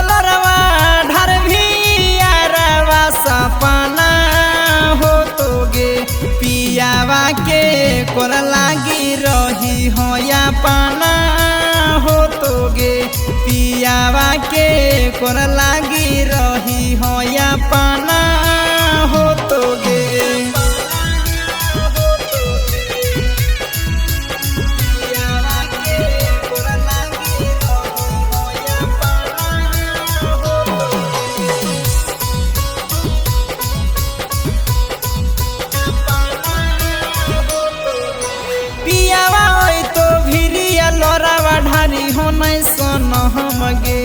लरवा ढार भी यारवा सपना हो तोगे पियावा के कोर लागी रही हो या पाना हो तोगे पियावा के कोर लागी रही हो या पाना हो तोगे। पियावा ओइ तो भिरिया लोरावा ढारी हो नहीं सन हमगे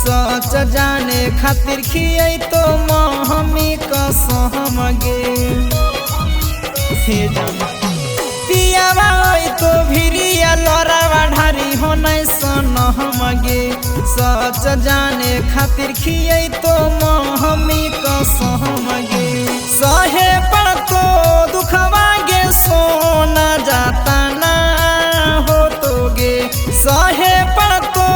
सच जाने खातिर खियै तो महमी कसमगे। हे जान पियावा ओइ तो भिरिया लोरावा ढारी हो नहीं सन हमगे सच जाने खातिर खियै तो महमी कसमगे। सहे पर तो दुखवा गे सोना जाता ना हो तोगे सहे पर तो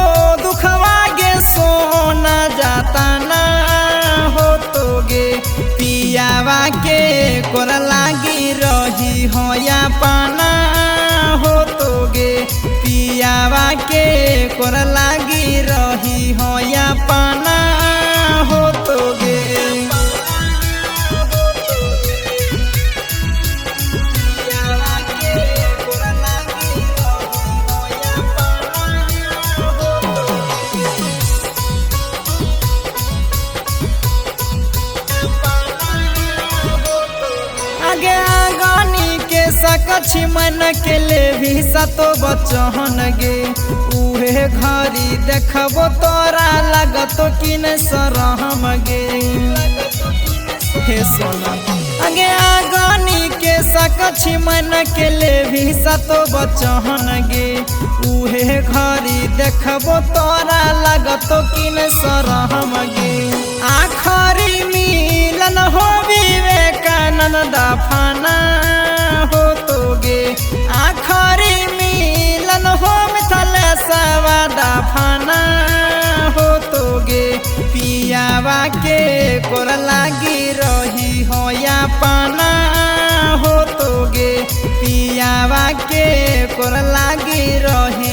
दुखवा गे सोना जाता ना हो तोगे पियावा के कोर लागी रही हो या पाना हो तोगे पियावा के कोर लागी रही हो या पाना हो तोगे। आगे आगानी के सकछी मन के ले भी सतो बचहन गे उहे घरी देखबो तोरा लगतो कि न सरहम गे। हे सोना आगे आगानी के सकछी मन के ले भी सतो बचहन गे उहे घरी देखबो तोरा लगतो कि न सरहम गे। आखरी मिलन हो विवेकानंद दफाना हो तोगे आखरी मिलन हो मिथलेशवा दफाना हो तोगे पियावा के कोर लागी रही हो या पाना हो तोगे पियावा के कोर लागी रही।